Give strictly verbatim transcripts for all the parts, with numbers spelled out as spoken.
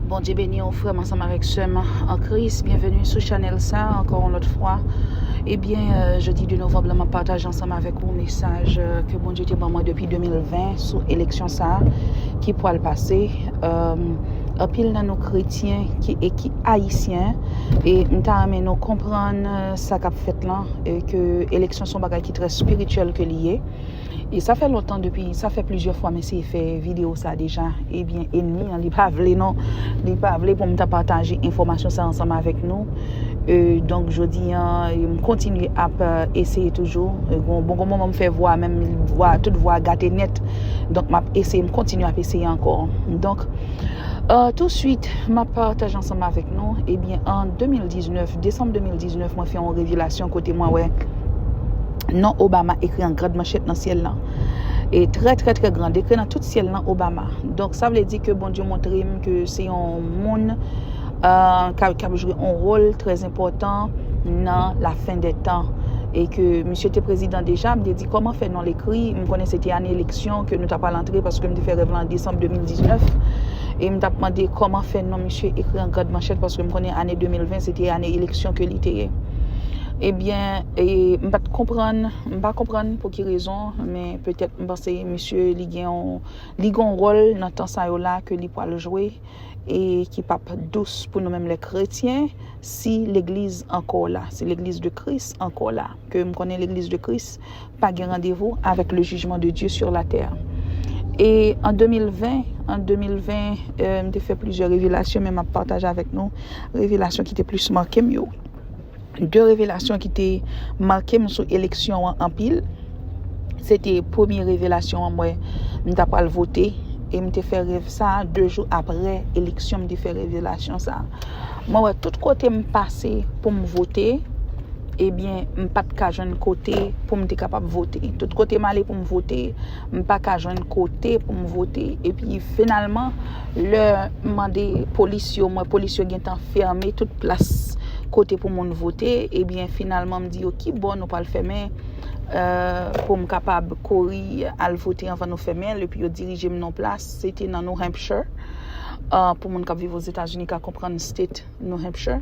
Bondye beni w, frè m ansanm avèk sè m an Kris. Byenveni sou chanèl sa ankò yon lòt fwa. Ebyen, euh, jodi de novanm la, m ap pataje ansanm avèk ou mesaj, euh, ke Bondye te ban mwen depi de mil ven sou eleksyon sa ki pral pase. Euh, anpil nan nou kretyen ki, e ki ayisyen, e m ta renmen nou konprann, euh, sa k ap fèt lan, e ke eleksyon se yon bagay ki trè espirityèl ke li ye. E sa fè lontan depi, sa fè plizyè fwa m eseye fè videyo sa deja. Ebyen, ènmi an, li pa vle non. Li pa vle pou m ta pataje enfòmasyon sa ansanm avèk nou. E, donk, jodi an, e, m kontinye ap, e, eseye toujou. E, gon, bon, gon moman m fè vwa, menm vwa, tout vwa gate nèt. Donk, m ap eseye, m kontinye ap eseye ankò. Donk, e, touswit, m ap pataje ansanm avèk nou. Ebyen, an de mil diznèf, desanm de mil diznèf, mwen fè yon revelasyon kote mwen wè non Obama ekri an grand manchèt nan syèl lan. E trè, trè, trè grand, ekri nan tout syèl lan Obama. Donk, sa vle di ke Bondye montre m ke se yon moun, euh, k ap, k ap jwe yon wòl trè enpòtan nan la fin des temps. E ke misye te prezidan deja, m te di, "Kòman fè non l ekri?" M konnen se te ane eleksyon ke nou ta pral antre, paske m te fè rèv lan an desanm de mil diznèf. E m t ap mande kòman fè non misye ekri an grand manchèt, paske m konnen ane de mil ven, se te ane eleksyon ke li te ye. Ebyen, e, m pa t konprann, m pa konprann pou ki rezon, men petèt m panse misye li gen yon, li gen yon wòl nan tan sa yo la ke li pral jwe, e ki p ap dous pou nou menm lè kretyen, si legliz ankò la, si legliz de Kris ankò la, ke m konnen legliz de Kris pa gen randevou avèk le jugement de Dieu sur la terre. E an de mil ven, an de mil ven, euh, m te fè plizyè revelasyon, men m ap pataje avèk nou revelasyon ki te plis make m yo. De revelasyon ki te make m sou eleksyon an anpil. Se te premye revelasyon an, mwen, m ta pral vote, e m te fè rèv sa a de jou apre eleksyon, m te fè revelasyon sa a. Mwen wè tout kote m pase pou m vote, ebyen, m pa t ka jwenn kote pou m te kapab vote. Tout kote m ale pou m vote, m pa ka jwenn kote pou m vote. Epi, finalman, lè m mande polis yo, m wè polis yo gentan fèmen tout plas kote pou moun vote, ebyen, finalman, m di yo, "Ki bò nou pral fèmen, euh, pou m kapab kouri al vote anvan nou fèmen l?" Epi yo dirije m nan yon plas, se te nan New Hampshire, euh, pou moun k ap viv Ozetazini ka konprann state New Hampshire.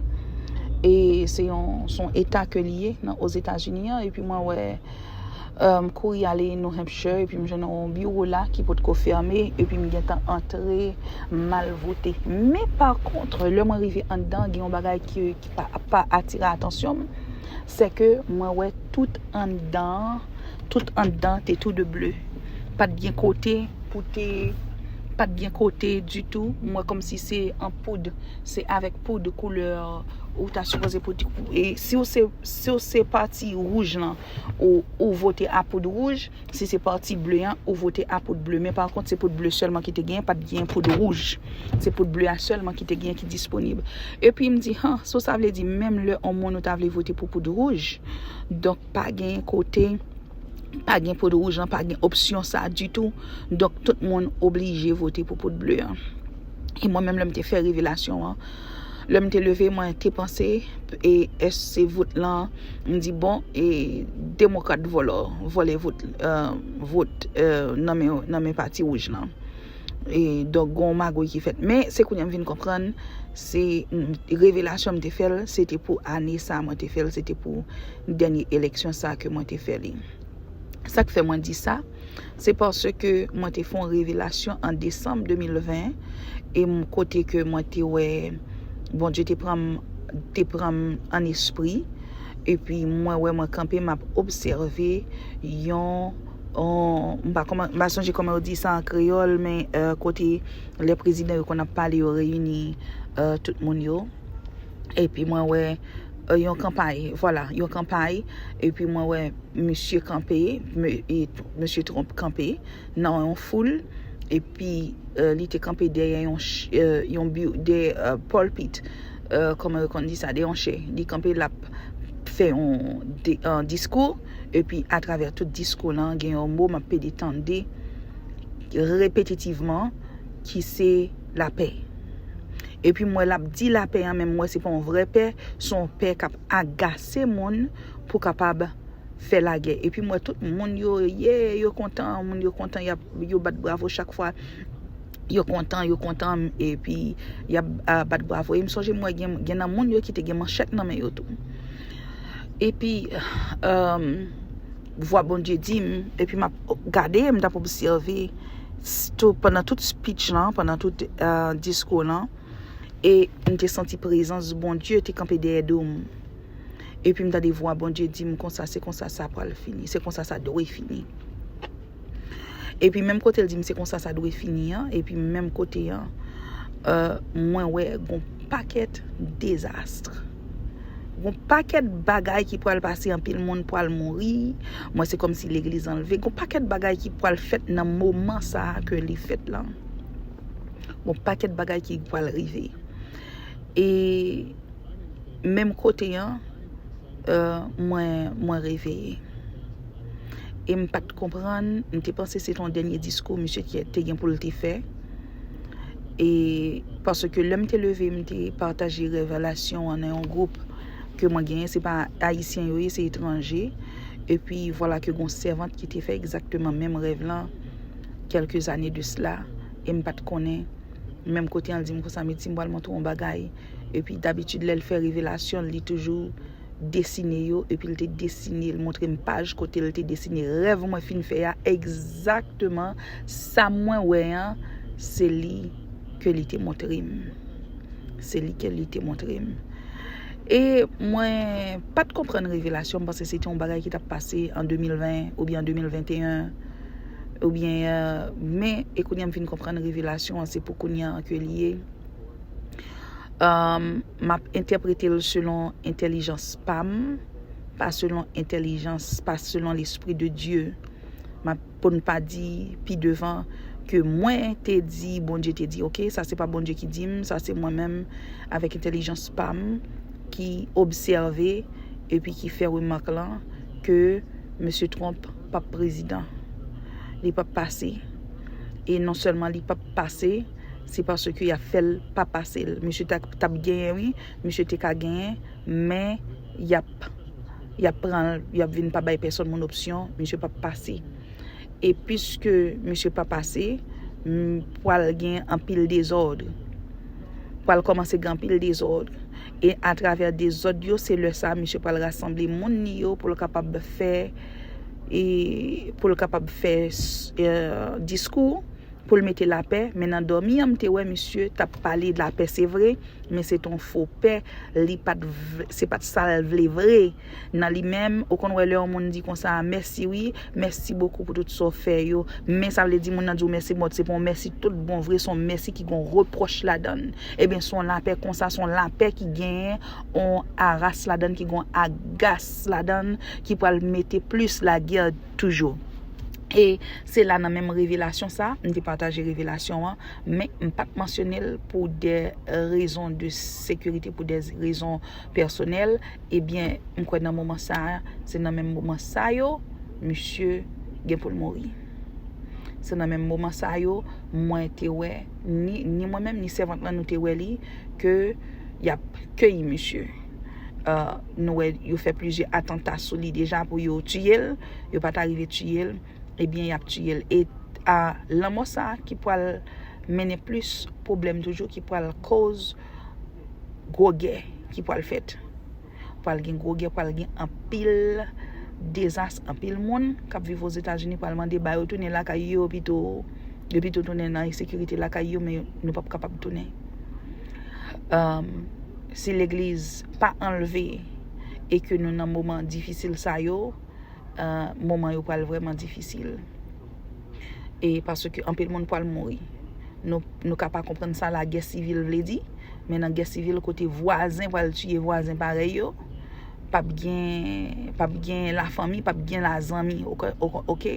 E se yon, se yon eta ke li ye nan Ozetazini an. Epi mwen wè, euh, m kouri ale New Hampshire, epi m jwenn yon biwo la ki potko fèmen, epi m gentan antre, m al vote. Men pa kont, lè mwen rive anndan, gen yon bagay ki, ki pa, pa atire atansyon m, se ke mwen wè tout anndan an, tout anndan te tou de ble. Pa t gen kote pou te, pa t gen kote ditou. Mwen kòmsi se an poud, se avèk poud koulè ou ta sipoze poud. E si w se, si w se pati wouj lan, ou, ou vote a poud wouj. Si se pati ble an, ou vote a poud ble. Men pa kont, se poud ble sèlman ki te genyen, pa t gen poud wouj. Se poud ble a sèlman ki te genyen ki disponib. Epi m di, han, so sa vle di menm lè yon moun ou ta vle vote pou poud wouj, donk pa gen kote, pa gen poud wouj lan, pa gen opsyon sa ditou. Donk tout moun oblije vote pou poud ble an. E mwen menm, lè m te fè revelasyon an, lè m te leve, mwen te panse, e èske se vot lan, m di, bon, e demokrat vòlò, vòlè vot, euh, vot, euh, nan men, nan men pati wouj lan. E donk, gon magouy ki fèt. Men, se kounye a m vin konprann, se, mm, revelasyon m te fè l, se te pou ane sa mwen te fè l, se te pou dènye eleksyon sa ke mwen te fè li. Sa k fè mwen di sa, se paske mwen te fè yon revelasyon an desanm de mil ven, e m, kote ke mwen te wè Bondye te pran m, te pran m an espri, epi mwen wè mwen kanpe, m ap obsève yon, yon, m pa kòman, m pa sonje kòman yo di sa an kreyòl, men, euh, kote lè prezidan yo konn ap pale, yo reyini, euh, tout moun yo. Epi mwen wè, euh, yon kanpay, vwala, yon kanpay, epi mwen wè misye kanpe, me-, e, mesye Trump kanpe nan yon foul, epi, euh, li te kanpe dèyè yon ch-, euh, yon bi-, dèyè, euh, pulpit, euh, kòman yo konn di sa, dèyè yon chè. Li kanpe, l ap fè yon di-, euh, diskou, epi atravè tout diskou lan, gen yon mo m ap pede tande repetitivman, ki se lapè. Epi m wè l ap di lapè an, men m wè se pa yon vrè pè, se yon pè k ap agase moun pou kapab fè lagè. Epi m wè tout moun yo, ye, yo kontan, moun yo kontan, y ap, yo bat bravo chak fwa yo kontan, yo kontan, epi y ap, ah, bat bravo. E m sonje m wè gen, gen nan moun yo ki te gen manchèt nan men yo tou. Epi, um, vwa Bondye di m, epi m ap gade, m t ap obsève s- tou, pandan tout speech lan, pandan tout, ah, diskou lan, e m te santi prezans Bondye te kanpe dèyè do m. Epi m tande vwa Bondye di m konsa, se konsa sa pral fini, se konsa sa dwe fini. Epi menm kote l di m se konsa sa dwe fini an, epi menm kote an, euh, mwen wè gon pakèt dezas. Gon pakèt bagay ki pral pase, anpil moun pral mouri. Mwen se kòmsi legliz anlve. Gon pakèt bagay ki pral fèt nan moman sa a ke li fèt lan. Gon pakèt bagay ki pral rive. E menm kote an, euh, mwen, mwen reveye. E m pa t konprann, m te panse se te yon dènye diskou misye ki te gen pou l te fè. E paske lè m te leve, m te pataje revelasyon an nan yon gwoup ke mwen genyen, se pa ayisyen yo ye, se etranje. Epi vwala ke gon sèvant ki te fè egzakteman menm rèv lan, kèlke zane de sela, e m pa t konnen. Menm kote an, l di m konsa, Mitty, m pral montre w yon bagay. Epi dabitid, lè l fè revelasyon, li toujou desine yo, epi l te desine, l montre m paj kote l te desine rèv mwen fin fè a, egzakteman sa mwen wè an, se li ke li te montre m. Se li ke li te montre m. E mwen pa t konprann revelasyon, m panse se te yon bagay ki t ap pase an de mil ven oubyen an de mil venteyen, oubyen, euh, men, e kounye a m fin konprann revelasyon an, se pou kounye a ke li ye. Um, m ap entèprete l selon entèlijans pa m, pa selon entèlijans, pa selon Lespri de Dye. M ap, pou n pa di pi devan, ke mwen te di, Bondye te di, oke, sa se pa Bondye ki di m, sa se mwen menm, avèk entèlijans pa m, ki obsève epi ki fè remak lan ke mesye Trump p ap prezidan. Li p ap pase. E non sèlman li p ap pase, se paske y ap fè l pa pase l. Misye t ap, t ap genyen, wi. Misye te ka genyen, men y ap, y ap pran l, y ap vin pa bay pèsòn moun opsyon, misye p ap pase. E piske misye pa pase, m, pral gen anpil dezòd. Pral kòmanse gen anpil dezòd. E atravè dezòd yo, se lè sa a misye pral rasanble moun li yo pou l kapab fè, e pou l kapab fè, s- e, diskou, pou l mete lapè. Men nan dòmi an, m te wè misye t ap pale lapè, se vre, men se t on fo pè. Li pa t v- se pa t sa l vle vre nan li menm. Ou konn wè lè yon moun di konsa, mèsi wi, mèsi bokou pou tout sa w fè yo. Men sa vle di moun nan di w mèsi, bon, se pa yon mèsi tout bon vre, se yon mèsi ki gon repwòch ladan l. Ebyen, se yon lapè konsa, se yon lapè ki genyen on aras ladan l, ki gon agas ladan l, ki pral mete plis lagè toujou. E se la nan menm revelasyon sa, m te pataje revelasyon an, men m pa t mansyone l pou de rezon de sekirite, pou de rezon pèsonèl. Ebyen, m kwè nan moman sa a, se nan menm moman sa yo, misye gen pou l mouri. Se nan menm moman sa yo, mwen te wè, ni, ni mwen menm, ni sèvant lan, nou te wè li, ke y ap keyi misye. Euh, nou wè, yo fè plizyè atanta sou li deja pou yo tiye l. Yo pa t arive tiye l, ebyen, y ap tiye l. E a lanmò sa a ki pral mennen plis pwoblèm toujou, ki pral koz gwo gè ki pral fèt. Pral gen gwo gè, pral gen anpil dezas, anpil moun k ap viv Ozetazini pral mande ba yo tounen lakay yo pito, yo pito tounen nan ensekirite lakay yo, men nou p ap kapab tounen. Um, si legliz pa anlve e ke nou nan moman difisil sa yo, uh, moman yo pral vrèman difisil. E paske anpil moun pral mouri. Nou, nou ka pa konprann sa lagè sivil vle di, men nan gè sivil kote vwazen pral tiye vwazen parèy yo, p ap gen, p ap gen lafanmi, p ap gen lazanmi, oke, oke, oke?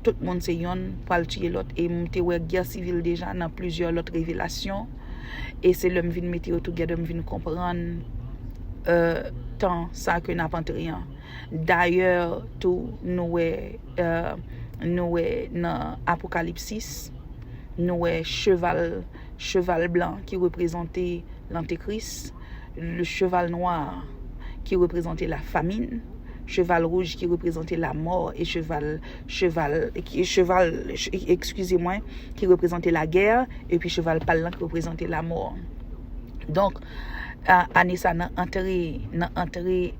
Tout moun se yonn pral tiye lòt. E m te wè gè sivil deja nan plizyè lòt revelasyon. E se lè m vin mete yo together, m vin konprann, euh, tan sa ke n ap antre an. Dayè, tou, nou wè, euh, nou wè nan Apokalipsis, nou wè cheval, cheval blan ki reprezante Lantekris, le cheval noir ki reprezante la famine, cheval wouj ki reprezante lamò, e cheval, cheval, ki, cheval, eskize mwen, ki reprezante lagè, epi cheval pal lan ki reprezante lamò. Donk, ane sa nan antre, nan antre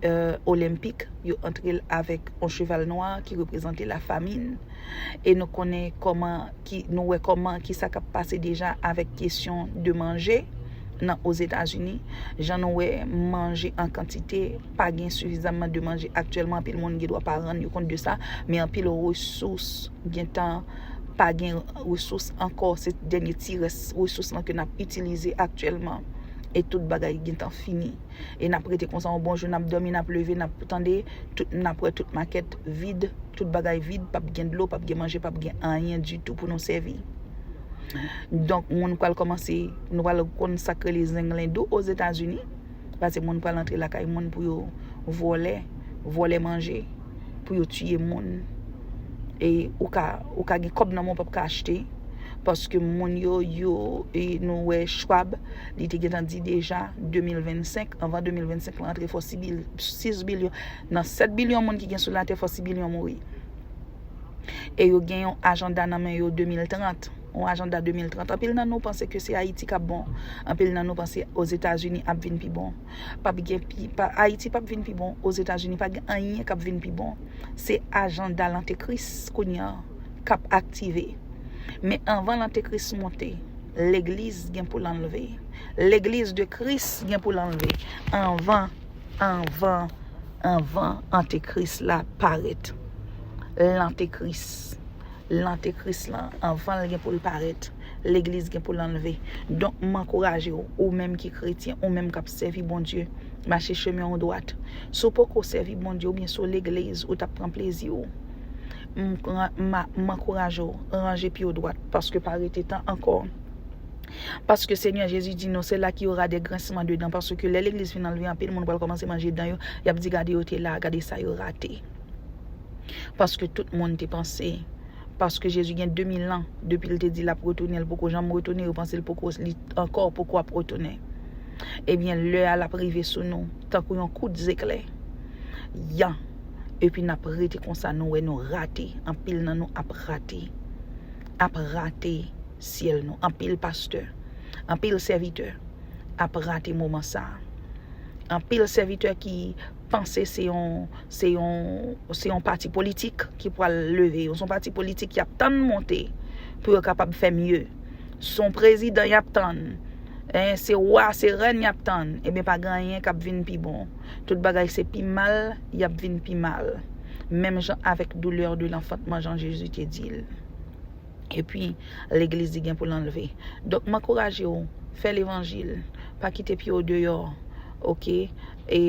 olenpik, yo antre l avèk yon cheval nwa ki reprezante lafamin. E nou konnen kòman, ki, nou wè kòman, ki sa k ap pase deja avèk kesyon de manje nan Ozetazini. Jan nou wè, manje an kantite, pa gen sifizamman de manje aktyèlman. Anpil moun gen dwa pa rann yo kont de sa, men anpil resous gentan pa gen resous ankò. Se dènye ti rès resous lan ke n ap itilize aktyèlman. E tout bagay gentan fini. E n ap rete konsa yon bon jou, n ap dòmi, n ap leve, n ap tande, tout, n ap wè tout makèt vid, tout bagay vid, p ap gen dlo, p ap gen manje, p ap gen anyen ditou pou nou sèvi. Donk, moun pral kòmanse, nou pral konn sa k rele zenglendo Ozetazini. Paske moun pral antre lakay moun pou yo vòlè, vòlè manje, pou yo tiye moun. E ou ka, ou ka gen kòb nan men w, p ap ka achte. Paske moun yo, yo, e nou wè Schwab, li te gentan di deja, de mil vennsenk, anvan de mil vennsenk, l antre fò sis bil-, sis bilyon. Nan sèt bilyon moun ki gen sou latè, fò sis bilyon mouri. E yo gen yon ajanda nan men yo de mil trant. Yon ajanda de mil trant. Anpil nan nou panse ke se Ayiti k ap bon. Anpil nan nou panse Ozetazini ap vin pi bon. P ap gen pi, pa, Ayiti p ap vin pi bon. Ozetazini pa gen anyen k ap vin pi bon. Se ajanda lantekris kounye a k ap aktive. Men anvan lantekris monte, legliz gen pou l anlve. Legliz de Kris gen pou l anlve. Anvan, anvan, anvan antekris la parèt. Lantekris. Lantekris lan, anvan l gen pou l parèt, legliz gen pou l anlve. Donk, m ankouraje w, ou menm ki kretyen, ou menm k ap sèvi Bondye, mache chemen w dwat. Si w poko sèvi Bondye oubyen si w legliz, ou t ap pran plezi w, m, m, m ankouraje w, ranje pye w dwat, paske pa rete tan ankò. Paske Senyè Jezi di nou, c'est là qu'il y aura des grincements de dents, paske lè legliz fin anlve, anpil moun pral kòmanse manje dan yo, y ap di, gade yo te la, gade sa yo rate. Paske tout moun te panse, paske Jezi gen de mil an, depi l te di l ap retounen, l poko janm retounen, yo panse l poko, li ankò poko ap retounen. Ebyen, lè a l ap rive sou nou, tankou yon kout zeklè. Yan. Epi n ap rete konsa, nou wè nou rate. Anpil nan nou ap rate. Ap rate syèl nou. Anpil pastè, anpil sèvitè ap rate moman sa a. Anpil sèvitè ki panse se yon, se yon, se yon pati politik ki pral leve yo. Se yon pati politik y ap tann monte pou yo kapab fè mye. Se yon prezidan y ap tann. En, se wa, se rèn y ap tann. Ebyen, pa gen anyen k ap vin pi bon. Tout bagay se pi mal, y ap vin pi mal. Menm jan avèk doulè de lanfantman, jan Jezi te di l. Epi, legliz li gen pou l anlve. Donk, m ankouraje w, fè levanjil, pa kite pye w deyò, oke? E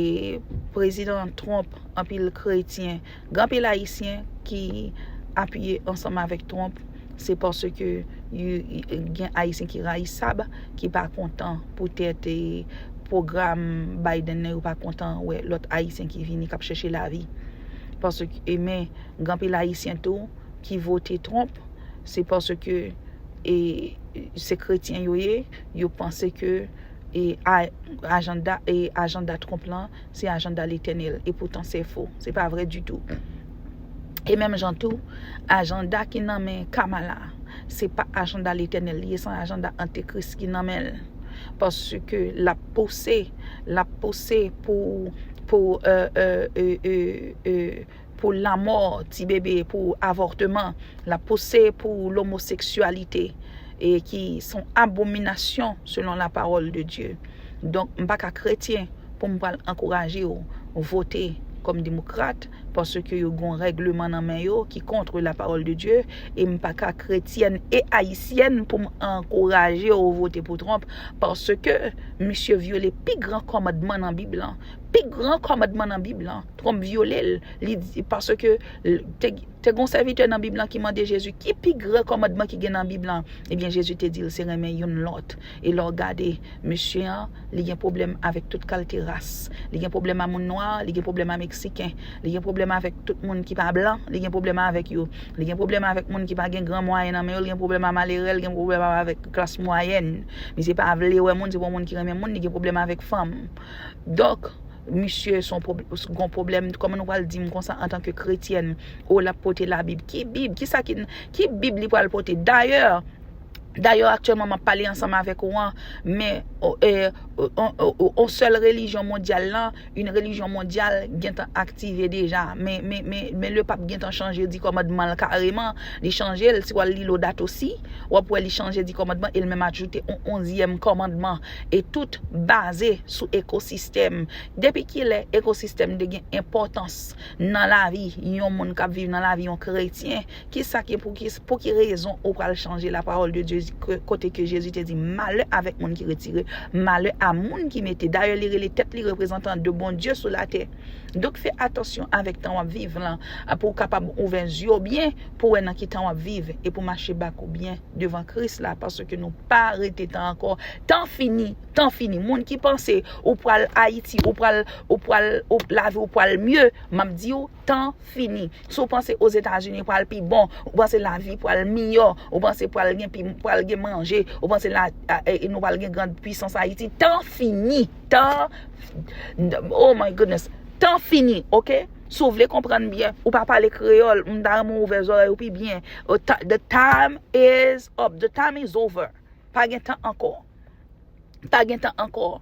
prezidan Trump, anpil kretyen, gen anpil ayisyen ki apiye ansanm avèk Trump, se paske y-, y-, gen ayisyen ki rayisab, ki pa kontan poutèt, e, pwogram Biden nan, yo pa kontan wè lòt ayisyen ki vini, k ap chèche lavi. Paske, e, men, gen anpil ayisyen tou ki vote Trump, se paske, e, se kretyen yo ye, yo panse ke, e, a-, ajanda, e, ajanda Trump lan, se ajanda Letènèl. E poutan, se fo. Se pa vrè ditou. E menm jan tou, ajanda ki nan men Kamala, se pa ajanda Letènèl li ye, se yon ajanda antikris ki nan men l. Paske l ap pouse, l ap pouse pou, pou, e, e, e, e, e, pou lanmò ti bebe, pou avòtman, l ap pouse pou lomoseksyalite, e ki se yon abominasyon selon la parole de Dieu. Donk, m pa ka kretyen pou m pral ankouraje w vote kòm demokrat, paske yo gen yon règleman nan men yo ki contre la parole de Dieu, e m pa ka kretyèn e ayisyèn pou m ankouraje w vote pou Trump, paske misye vyole pi gran kòmandman nan Bib lan. Pi gran kòmandman nan Bib lan, Trump vyole l. Li di, paske l-, te, te gen yon sèvitè nan Bib lan ki mande Jezi, "Ki pi gran kòmandman ki gen nan Bib lan?" Ebyen, Jezi te di l, "Se renmen youn lòt." E lè w gade, mesye an, li gen pwoblèm avèk tout kalte ras. Li gen pwoblèm a moun nwa, li gen pwoblèm a meksiken, li gen pwoblèm avèk tout moun ki pa blan, li gen pwoblèm avèk yo. Li gen pwoblèm avèk moun ki pa gen gran mwayen nan men yo, li gen pwoblèm a malere, li gen pwoblèm avèk klas mwayèn. Misye pa vle wè moun, se pa yon moun ki renmen moun, li gen pwoblèm avèk fanm. Donk, Misye se yon pwob- gon pwoblèm, kòman nou pral di m konsa antanke kretyèn, o l ap pote Labib? Ki Bib? Kisa ki, ki Bib li pral pote? Dayè, dayè aktyèlman m ap pale ansanm avèk ou an, men o- e, o- o- o- on sèl relijyon mondyal lan, yon relijyon mondyal gentan aktive deja, men, men, men, men Lepap gentan chanje di kòmandman l kareman, li chanje l, si w al li Laudato Si, w ap wè li chanje di kòmandman, e l menm ajoute on onzyèm kòmandman, e tout baze sou ekosistèm. Depi kilè ekosistèm te gen enpòtans nan lavi yon moun k ap viv, nan lavi yon kretyen? Kisa ki, pou ki, pou ki rezon ou pral chanje la parole de Dieu, ke- kote ke Jezi te di, malè avèk moun ki retire, malè a moun ki mete. Dayè, li rele tèt li reprezantan de Bondye sou latè. Donk, fè atansyon avèk tan w ap viv lan, pou w kapab ouvè zye w byen, pou w wè nan ki tan w ap viv, e pou mache bak ou byen devan Kris la, paske nou pa rete tan ankò. Tan fini, tan fini. Moun ki panse ou pral Ayiti, ou pral, ou pral, ou, lavi w pral mye, m ap di w, tan fini. Si w panse Ozetazini pral pi bon, ou panse lavi pral miyò, ou panse pral gen pi, pral gen manje, ou panse la, a- e- nou pral gen grand puissance Ayiti, tan fini. Tan, oh my goodness, tan fini, oke? Si w vle konprann byen, ou pa pale kreyòl, m ta renmen w ouvè zòrèy ou pi byen. O, ta- The time is up, the time is over. Pa gen tan ankò. Pa gen tan ankò.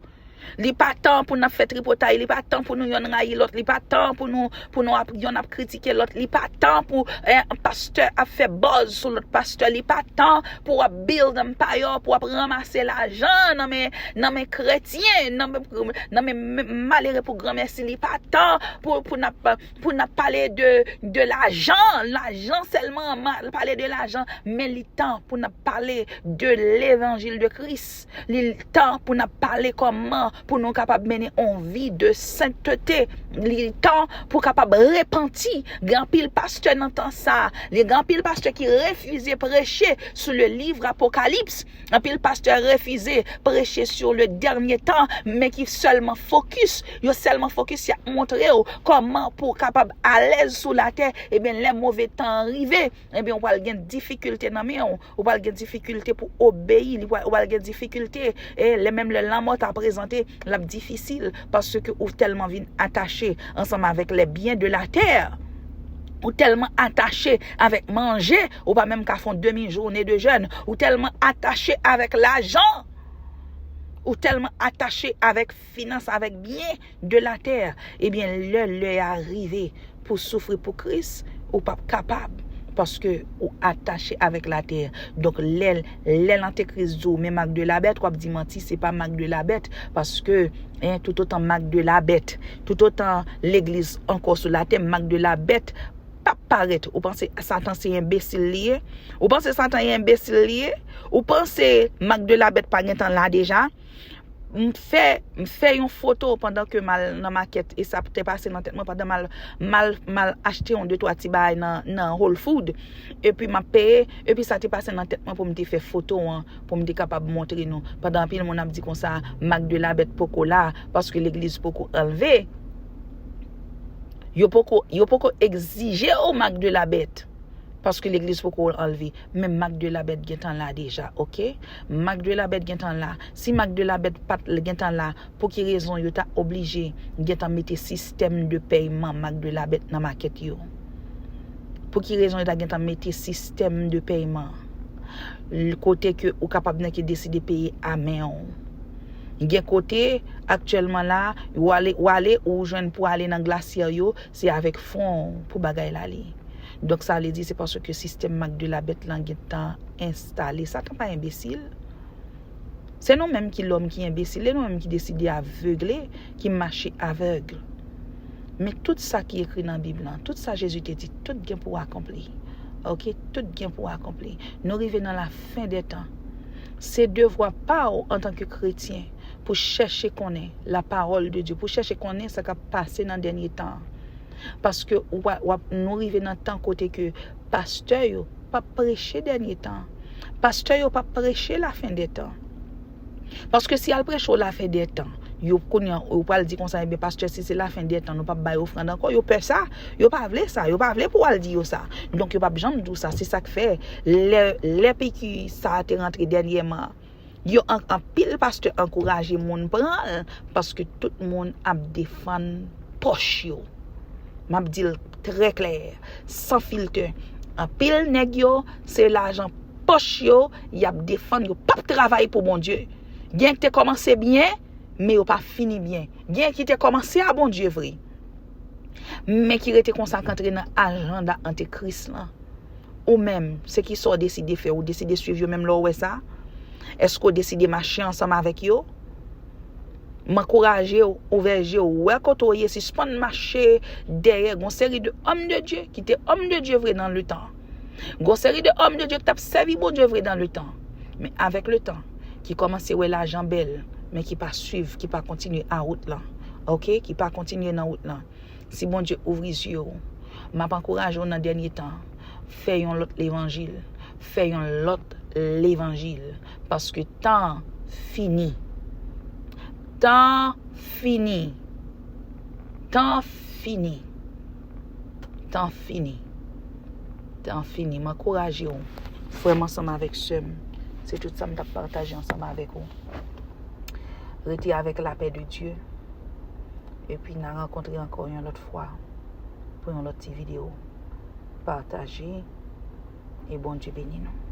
Li pa tan pou n ap fè tripotay, li pa tan pou nou yonn rayi lòt, li pa tan pou nou, pou nou ap, yonn ap kritike lòt, li pa tan pou, eh, pastè ap fè buzz sou lòt pastè, li pa tan pou w ap build empire, pou w ap ranmase lajan nan men, nan men kretyen, nan men, nan men, men malere pou granmèsi, li pa tan pou, pou n ap, pou n ap pale de, de lajan, lajan sèlman, ma- pale de lajan, men li tan pou n ap pale de levanjil de Kris. Li tan pou n ap pale kòman pou nou kapab mennen on vi de sentete. Li tan pou kapab repanti. Gen anpil pastè nan tan sa. Li gen anpil pastè ki refize preche sou le livre Apocalypse. Anpil pastè refize preche sur le dènye tan, men ki sèlman fokis. Yo sèlman fokis, y ap montre w kòman pou w kapab alèz sou latè. Ebyen, lè move tan an rive, ebyen, ou pral gen difikilte nan men w. Ou pral gen difikilte pou obeyi. Li pral- Ou pral gen difikilte. E lè menm lè lanmò ta prezante, l ap difisil paske ou tèlman vin atache ansanm avèk les biens de la terre. Ou tèlman atache avèk manje, ou pa menm ka fè yon demi jounen de jèn. Ou tèlman atache avèk lajan. Ou tèlman atache avèk finans, avèk byen de la terre. Ebyen, lè lè a rive pou soufri pou Kris, ou p ap kapab, paske ou atache avèk latè. Donk, lè, lè lantekris di w, men mak de la bèt, w ap di manti, se pa mak de la bèt, paske, en, toutotan mak de la bèt, toutotan legliz ankò sou latè, mak de la bèt p ap parèt. Ou panse Satan se enbesil li ye? Ou panse Satan e enbesil li ye? Ou panse mak de la bèt pa gentan la deja? M fè, m fè yon foto pandan ke m al nan makèt, e sa te pase nan tèt mwen pandan m al, m al, m al achte yon de twa ti bagay nan, nan Whole Food, epi m ap peye, epi sa te pase nan tèt mwen pou m te fè foto an, pou m te kapab montre nou. Pandan anpil moun ap di konsa, mak de la bèt poko la, paske legliz poko anlve. Yo poko, yo poko egzije w mak de la bèt, paske legliz poko anlve. Men mak de la bèt gentan la deja, oke? Mak de la bèt gentan la. Si mak de la bèt pa t gentan la, pou ki rezon yo ta oblije gentan mete sistèm de pèyman mak de la bèt nan makèt yo? Pou ki rezon yo ta gentan mete sistèm de pèyman? L- kote ke ou kapab nèke deside peye a men w. Gen kote, aktyèlman la, w ale, w ale, ou jwenn pou ale nan glasyè yo, se avèk fon w pou bagay la ale. Donk, sa vle di, se paske sistèm mak de la bèt lan gentan enstale. Satan pa enbesil. Se nou menm ki lòm ki enbesil, e nou menm ki deside avegle, ki mache avèg. Men tout sa ki ekri nan Bib lan, tout sa Jezi te di, tout gen pou akonpli. Oke, tout gen pou akonpli. Nou rive nan la fen dè tan. Se devwa pa w antanke kretyen pou chèche konnen la parole de Dieu, pou chèche konnen sa k ap pase nan dènye tan an. Paske w a- w ap- nou rive nan tan kote ke pastè yo p ap preche dènye tan. Pastè yo p ap preche la fen dè tan. Paske si y al preche w la fen dè tan, yo kounye a, ou pral di konsa, ebyen, pastè, si se la fen dè tan, nou p ap bay ofrann ankò. Yo pè sa. Yo pa vle sa. Yo pa vle pou w al di yo sa. Donk, yo p ap janm di w sa. Se sa k fè, lè, lè piki sa a te rantre dènyèman, Yo an- anpil pastè ankouraje moun pran l paske tout moun ap defann pòch yo. M ap di l trè klè, san filtè. Anpil nèg yo, se lajan pòch yo y ap defann, yo p ap travay pou Bondye. Gen ki te kòmanse byen, men yo pa fini byen. Gen ki te kòmanse a Bondye vre, men ki rete konsa k antre nan ajanda antikris lan. Ou menm, se ki sa w deside fè? Ou deside swiv yo menm lè w wè sa? Èske w deside mache ansanm avèk yo? M ankouraje w, ouvè je w, wè kote w ye, sispann mache dèyè. Gon seri de òm de Dye ki te òm de Dye vre nan letan. Gon seri de òm de Dye ki t ap sèvi Bondye vre nan letan. Men avèk letan, ki kòmanse wè lajan bèl, men ki pa swiv, ki pa kontinye a wout lan. Oke? Ki pa kontinye nan wout lan. Si Bondye ouvri zye w, m ap ankouraje w nan dènye tan, fè yon lòt levanjil. Fè yon lòt levanjil. Paske tan fini. Tan fini. Tan fini. Tan fini. Tan fini. M ankouraje w, frè m ansanm avèk sè m. Se tout sa m t ap pataje ansanm avèk ou. Rete avèk lapè de Dye. Epi n a rankontre ankò yon lòt fwa pou yon lòt ti videyo. Pataje e Bondye beni nou.